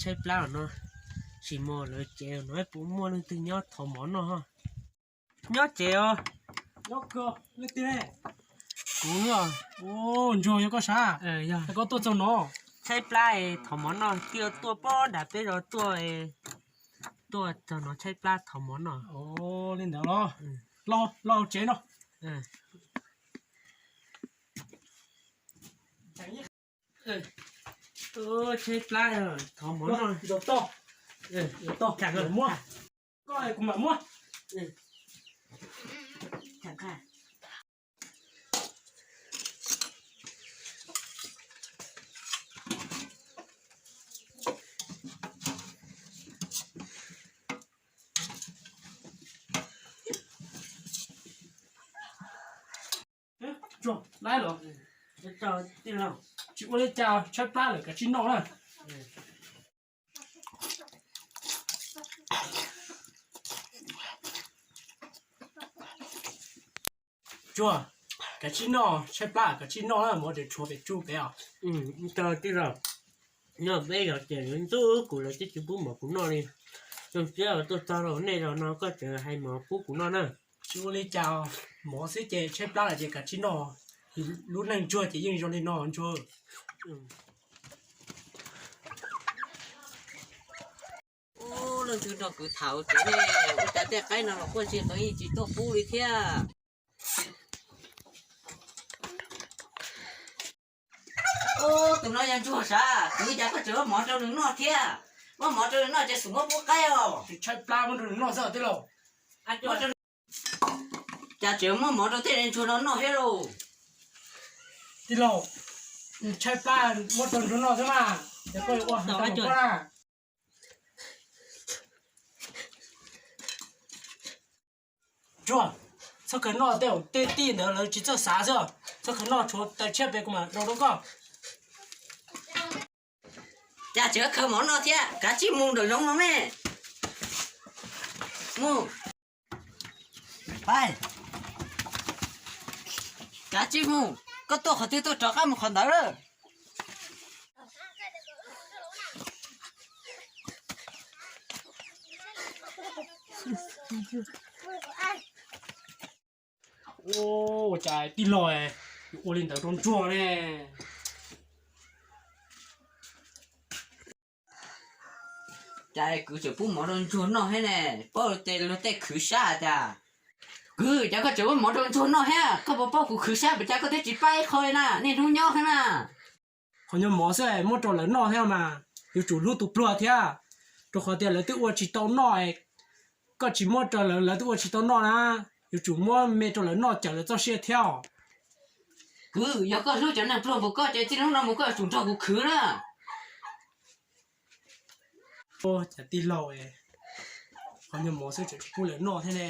Tshaib plab no, tsis mus lawv tsev no puas muaj leej twg nyob thov mov noj? Nyob tsev os. Kuv, Ntsuag, yog koj sav? Koj tuaj txog no? Tshaib plab thov mov noj, twb tuaj pem nram peb zos tuaj, tuaj txog no tshaib plab thov mov noj. Li ntawd los, los tsev no. Tshaib plab thov mov noj. Koj kuv mam muab. Tsis ua li cas, tshaib plab lawm kav tsij noj na. Tsuag, kav tsij noj, tshaib plab kav tsij noj na, mov tseem tshuav pem tsuj pem os. Tij laug, nyob peb zos ces lawv ntxub kuv, lawv twb tsis pub mov kuv noj li. Zoo siab tuaj txog rau nej zos no koj tseem hais mov pub kuv noj na. Tsis ua li cas, mov xwb ces tshaib plab lawm ces kav tsij noj. Lub neej ntsuag ces yeej zoo li no ntsuag. Ub, leej twg nrog kuv tham ua kev ne? Ua cas tej qaib no los quaj ntsia tau yeej tsis tuaj pub li thiab. Ub, tus no yog ntsuag sav, kwv, cas koj tseem muab mov rau nws noj thiab? Muab mov rau nws noj ces xub muab pub qaib os. Tshaib plab muab rau nws noj xwb tij laug. Cas tseem muab mov rau tej ntsuag no noj thiab lauj? Tij laug, tshaib plab muab rau ntsuag noj xwb mas, ces koj yuav ua heev rau koj na. Ntsuag, txhob khaws noj tej, tej tij ntawd lawv tsis txawj xav xwb, txhob khaws noj, tshuav taws tshiab pem kuv mam rau rau koj. Cas tseem khaws mov noj thiab, kav tsij mus nraum zoov no me. Mus. Kav tsij mus, koj tuaj qhov twg tuaj rov qab mus qhov ntawd lawm. Ua cas tij laug yuav ua li ntawd rau ntsuag ne? Cas kwv tseem pub mov rau ntsuag noj thiab ne? Paub tias luag tej khwv sab tas. Kwv, cas koj tseem muab mov rau ntsuag noj thiab? Koj puas paub kuv khwv sab, pes tsawg koj twb tsis pab ib qho li na, niaj hnub nyob thiab na. Qhov nyuag mov xwb muab rau lawv noj thiab mas, yuav tsum hlub tus pluag thiab, rau qhov tias lawv twb ua tsis tau noj. Koj tsis muab rau lawv, lawv twb ua tsis tau noj na, yuav tsum muab me rau lawv noj cawm lawv txoj sia thiab os. Kwv, yog koj hlub cov neeg pluag npaum koj ces txij hnub no mus koj yuav tsum nrog kuv khwv na. Ua cas tij laug, qhov nyuag mov xwb tseem tsis pub lawv noj thiab ne?